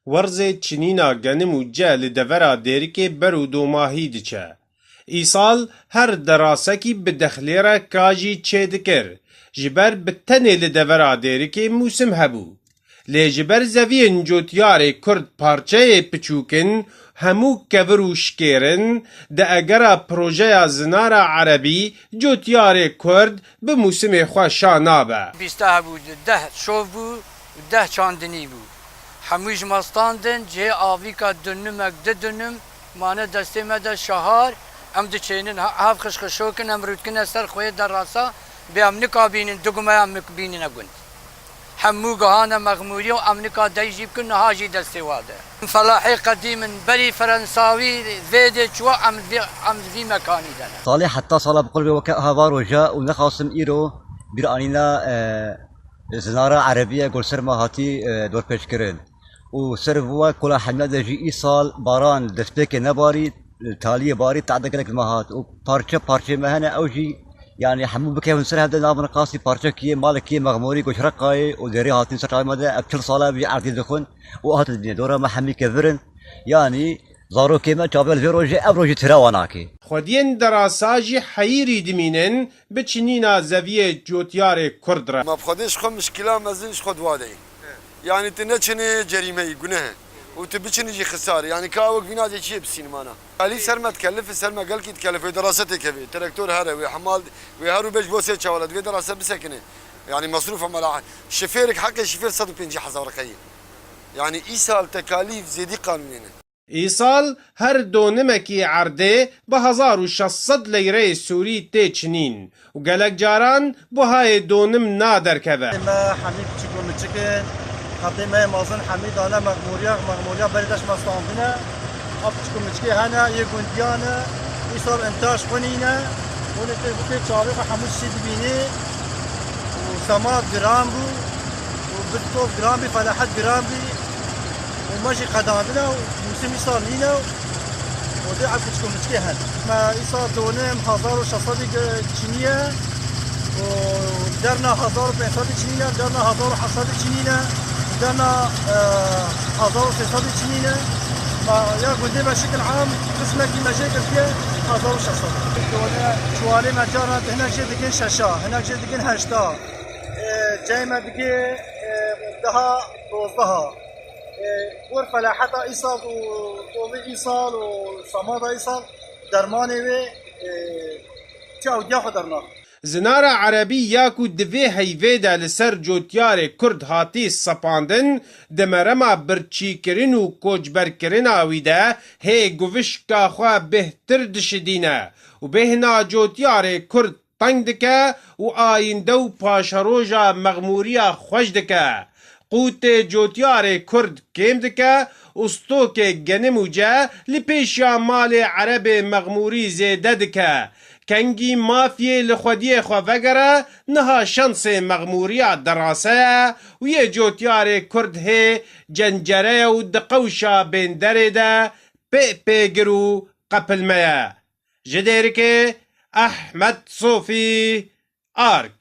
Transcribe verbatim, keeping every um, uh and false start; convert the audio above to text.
Werzê çinîna genim û ce li devera Dêrikê ber û domahî diçe. Îsal her derasekî bi dexlê re ka jî çêdikir. Ji ber bi tenê li devera Dêrikê mûsim hebû. Lê ji ber zeviyên cotyarê Kurd parçeyê piçûk in, hemû kevir û şikêr in, di egera projeya Zinara Erebî cotyarê Kurd bi mûsimê xwe şa nabe. Bîsta hebû, deh şov bû û deh çandinî bû. Hemû ji me standin, cihê avîka dunimek, du dunim mane destê me de şahar, em diçênin, he-, hev xişxişokin, em rûdkine ser xweyê derasa, bê em nika bînin, du gumeya mik bînine gund. Hemû gihane mexmûrî û em nika dey jî bikin, niha jî destê wa de. Felahê qedîm in, berî Ferensawî vê dê çûwa, em vê, em vî mekanî de ne. Salê heta sala bi qurbê weke aha va roja û nexasim îro bîranîna, e, Zinara Erebî ye ku li ser me hatî, e, dorpêçkirin. Û ser vê kola hemiya de jî îsal baran destpêkê nebarî, taliyê barî, tehdê gelek me hat. Û parçe parçeyê me hene, ew jî, yanî hemû bikevin ser hev de nabin qasî parçe kiyê, malê kiyê mexmûrî, goşreqayê û derê hatin ser çavê me de, ev çil sala vî erdî dixwin û hatin dibîne. Dora me hemî kevir in. Yanî zarokê me çavê li vê rojê, ev rojî tira wan nake. Xwediyên derasa jî heyîrî dimînin bi çinîna zeviyê cotyarê Kurd re. Ma bi Xwedê ji xwe mişkila mezin ji xwe di wa de ye. Yanî tu neçinê cerîme yî, guneh e. Û tu biçinî jî xisar e. Yanî ka wek vîna cê çiyê bi sînimana. Alî ser me dikelif, ser me gelkî dikelif. Wê derase têkevê. Traktor here, wê hemal, wê her û beş bo sê çawala, divê derase bisekine. Yanî mesrûf hemala. Şifêrik, heqê şifêr sed û pêncî hezar qeyî. Yanî îsal tekalîf zêdî qanûnê ne. Îsal her donimekî erdê bi hezar û şeş sed leyreyê Sûrî tê çinîn û gelek caran buhayê donim naderkeve. Me hemî piçik û miçik in. Qetê me yê mezin hemî dane mexmûriya, mexmûriya berê de ji me standine. A piçik û miçikê hene, yê gundiyan e. Îsal întaj xwe nîne. Hûn ê tê bûkê çavê xwe hemû tiştî dibînî. Û sema giran bû. Û bi toz giran bî, felahet giran bî. Û me jî qedandine û mûsim îsal nîne û dê ev piçik û miçikê hene. Me îsal donim hezar û şeş sedî çinî ye û derna hezar û pênc sedî çinî ne, derna hezar û heft sedî çinî ne, derna, e, hezar û sê sedî çinî ne. Me ya gundê me şikil am qismekî me jê girtiye hezar û şeş sed. Done çiwarê me carna hinek jê dikin şeşa, hinek jê dikin heşta. E, cey me dike, e, daha dozdeha. E, gor felaheta îsal û tovê îsal û semada îsal dermanê wê, e, çaw diya xwe derna. Zinara Erebî ya ku di vê heyvê de li ser cotyarê Kurd hatî sepandin, di merema birçîkirin û koçberkirina wî de hê guvişka xwe bêhtir dişidîne û bêhna cotyarê Kurd teng dike û ayînde û paşeroja mexmûriya xweş dike. Qûtê cotyarê Kurd kêm dike û stokê genim û ce li pêşiya malê Erebê mexmûrî zêde dike. Kengî mafiyê li xwediyê xwe vegere, niha şansê mexmûriya derase ye û yê cotyarê Kurd hê cencereye û di qewşa bênderê de pê pêgir û qepilme ye. Ji Dêrikê, Ehmed Sofî, Ark.